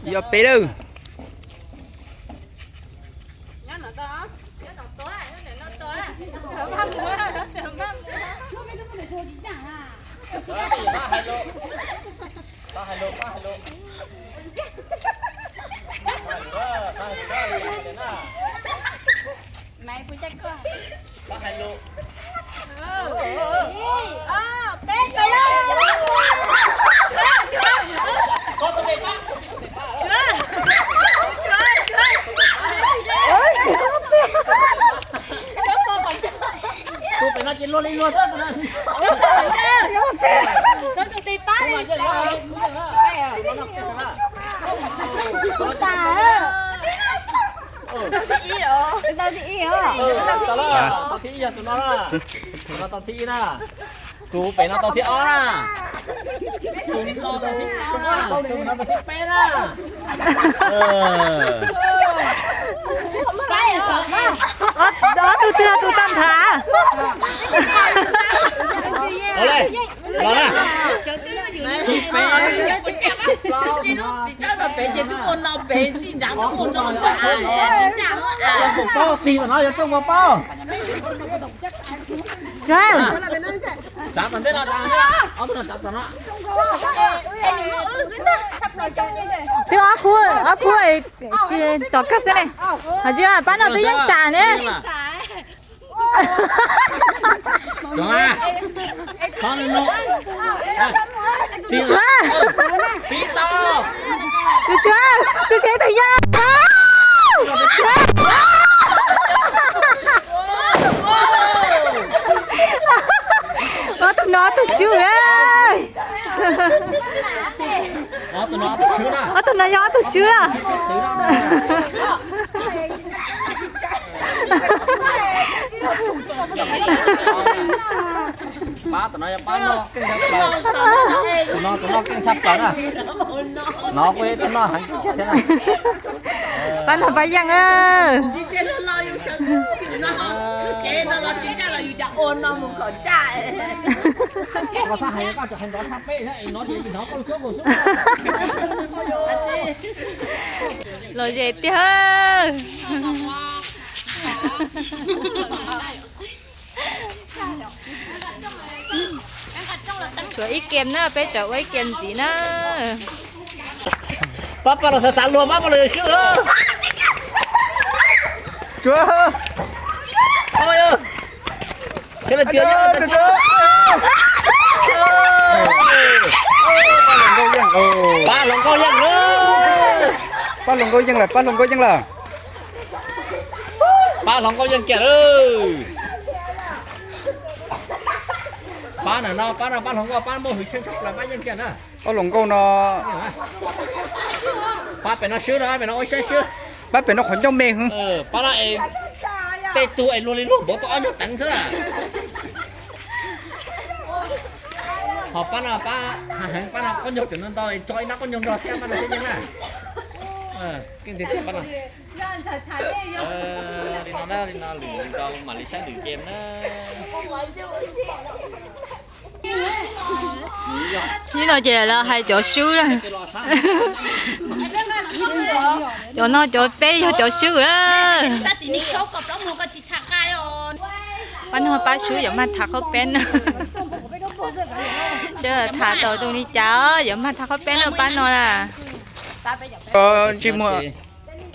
Yog peb lawm. Tus pem no ces luag li luag xwb. Tus pem no ces luag li luag xwb. Tau thib ib yog tus no na. Tus no tau thib ib na. Tus pem no tau thib ob na. Tus no tau thib ob na. Tus no tau thib peb na. Ob tug twg tus tau nthav? Los na. Thib peb. Tig no yog Tooj Pov Paub. Tsav tom ntej no, tsav tom ntej no, ob tug no tsav tom no. Twb ob khub, ob khub tsis tom kawg xwb ne. Hos tsis pab no twb yeej tas ne. Tus tsuav, tus tsuav, tus tsev tus yaj. Ob tug no ob tug swb. Ob tug no yog ob tug swb na. Pab tom no yog pab no, tus no tus no keej tshaj plaws na. No kuj ib tug no heev kiag thiab na. Pab no pab yeej. Lom zem tiag. Tshuav ib kiam na, peb tseem ua ib kiam ntxiv na. Pab pab los xav xav luag, pab pab los swb. Pab hluas nkauj yeej, pab hluas nkauj yeej na. Pab hluas nkauj yeej lawm, pab hluas nkauj yeej lawm. Pab hluas nkauj yeej kiag lawm. Pab no, pab no, pab hluas nkauj, pab muaj hwj chim tshaj plaws, pab yeej kiag na. Pab hluas nkauj no. Pab pem no swb no, pem no ua saib swb. Pab pem no qhov ncauj me hwv. Pab no es tej tug es luag li luag npaum tau ob nyuag teev xwb. Ho pab no pab heev, pab no qaub ncaug tseem ntau ntau, tso ib nab qaub ncaug nrog thiab, pab no thiab yeej na. Keej tiag tiag pab no. Li no na, li no lwm zaus mam li saib lwm game na. Ib no ces lawv hais cov swb na. Cov no cov peb yog cov swb na. Pab no pab swb yuav mag tham qhaub peeb na. Seb tham tau zoo li cas, yuav mag tham qhaub peeb na pab no na. Ntsej muag.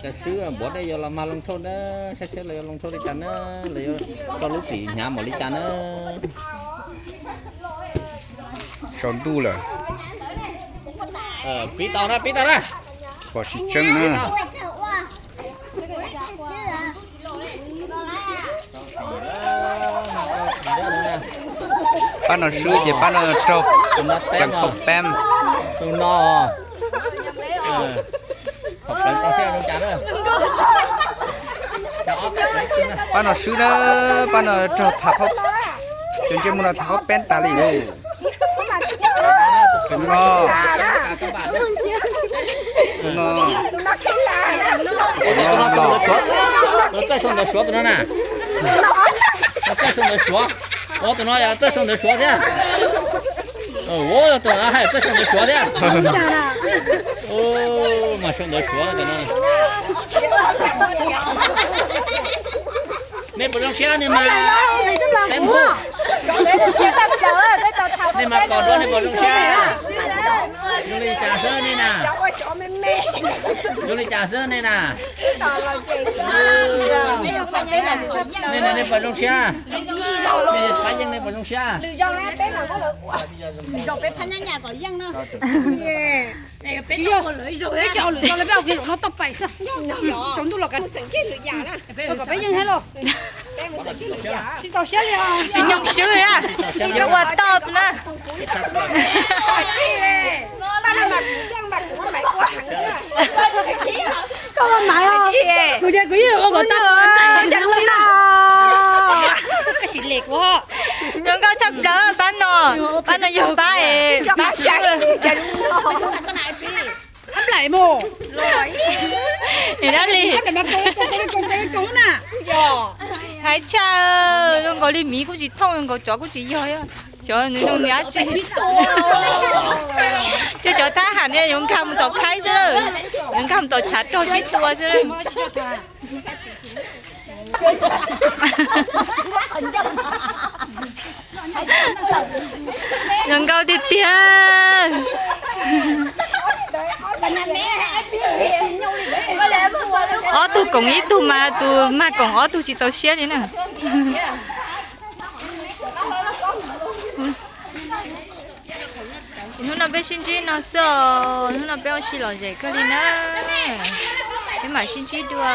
Cov swb npaum nej yuav los mag loo thauj na, saib seb lawv yuav loo thauj li cas na, lawv yuav tso lub txim hnyav npaum li cas na. Tsaus ntuj lawm. Pib tau na, pib tau na. Pom tsis tseeb na. Pab no swb ces pab no raug pleev qhaub peeb. Tus no, pab no swb na, pab no raug tham qhaub, tus ntsej muag no tham qhaub peeb tas li lauj. Tus no, tus no, tus no los. Txawj xau ntawv Suav tus no na. Txawj xau ntawv Suav. Ua tus no yog txawj xau ntawv Suav thiab. Ua tus no hais txawj xau ntawv Suav thiab. Mas sau ntawv suav no. Nej puas zoo siab ne mas? Nej mas kom duab nej puas zoo siab? Zoo li cas xwb nej na? Zoo li cas xwb nej na? Nej na nej puas zoo siab? Nej pab yeej nej puas zoo siab? Tsis txaus siab li, yuav ua top na. Koj ua maiv os. Kuv ces kuv yeej ua kom tau. Koj sim le kuv. Zoo nkauj tshaj plaws pab no. Pab no yog pab es pab sab. Dab li hais tshaj, zoo nkaus li miv kuj tsis thooj, zoo nkaus tsov kuj tsis yog. Xyov nws zoo li dab tsi. Cov thab ham ne yuav nkag mus tom khaib xwb, yuav nkag mus tom tshav rog sib tua xwb. Zoo nkauj tiag tiag. Ob tug koom ib tug mas tus mag koom ob tug tsis txaus siab li na. Hnub no peb sib ntsib no xwb os, hnub no peb ua si lom zem kawg li na. Peb mam sib ntsib dua.